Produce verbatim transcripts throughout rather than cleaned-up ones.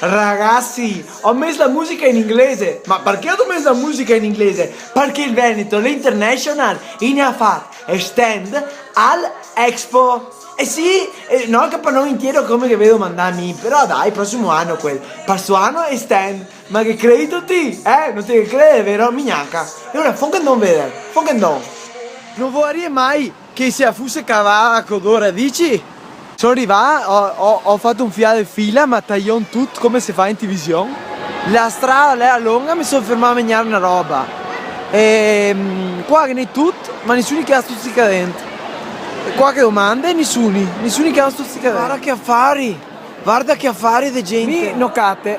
Ragazzi, ho messo la musica in inglese. Ma perché ho messo la musica in inglese? Perché il Veneto, l'International, i ne ha fatto stand al Expo. Eh sì, eh, no, che per noi intero come che vedo mandami, però dai, prossimo anno quel, prossimo anno è stand. Ma che credi ti? Eh? Non ti credi, vero? Mignanca. E ora, fon che non veder, fon che non. Non vorrei mai che se fuse cavada co do radici. Sono rivà, ho, ho, ho fato un fià de fila, ma taglion tut come se fa in television. La strada l'era longa, mi sono fermà a magnare una roba. Ehm, qua che ne tut, ma nisuni che ha stuzzica dentro. E qua che domande, nisuni, nisuni che ha stuzzica dentro. Guarda che affari, guarda che affari de gente. Mi no cate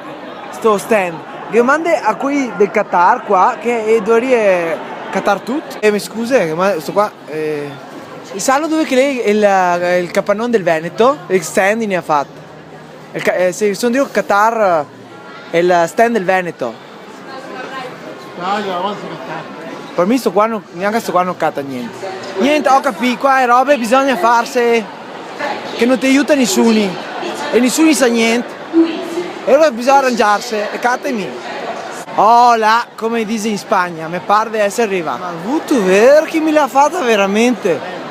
sto stand. Che domande a quei del Qatar qua, che eh, dovrei catar tut. E mi scuse, ma sto qua Eh, salo dove che l'è el, el capanon del Veneto? El stand ne ha fato. El ca-, eh, se son drio catar el stand del Veneto. Per mi sto qua no, gnanca sto qua no cata gnente. Gnente, ho capì, qua è robe bisogna farse che non ti aiuta nisuni e nisuni sa gnente. E alora bisogna arrangiarse e catemi. Oh là! Come dixe in Spagna, me par de eser rivà. Ma vutu veder chi mi l'ha fata veramente?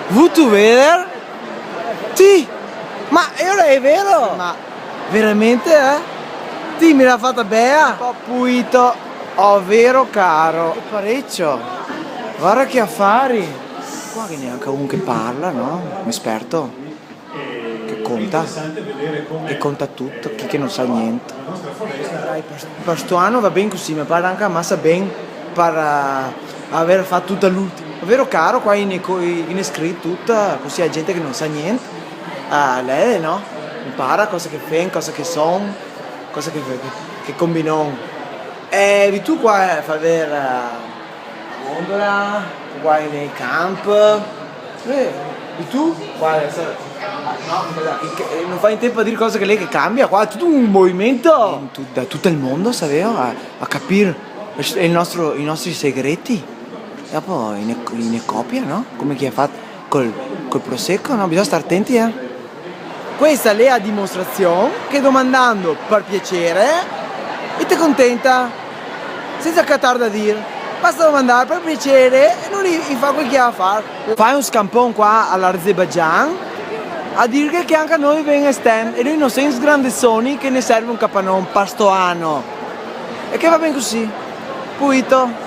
Vutu veder? Ti! Ma e ora è vero? Ma veramente, eh? Ti mi l'ha fata bea? Puito, overo caro. Che parecio. Guarda che affari. Qua che gnanca un che parla, no? Un esperto. Che conta, che conta tuto, chi che no sa gnente. Dai, par, par sto ano va ben cusì, me par anca masa ben par, eh, aver fato tuta l'ultima. Overo caro, qua in, in, in scrito tuta, cusì la gente che no sa gnente, eh, lede, no? Impara cosa che fen, cosa che son, cosa che, che, che combinon. E vi tu qua, eh, fa ver, eh, Gondola, qua nei camp. Eh, e tu? Qua, sa-, no, che, che, eh, no fa in tempo a dir cosa che l'è che cambia, qua tuto un movimento. In tu-, da tuto el mondo, saveo, a, a capir el, el nostro, i nostri segreti. E dopo in, in copia, no? Come che ha fato col, col prosecco, no? Bisogna star atenti, eh. Questa l'è la dimostrazion che domandando par piaser i te contenta, senza catar da dir. Basta domandar par piaser e lori i fa quel che i ha da far. Fai un scampon qua all'Azerbaigian a dirghe che anca noi vien stand e noi no sem sgrandesoni che ne serve un capanon par sto ano. E che va ben cusì. Puito.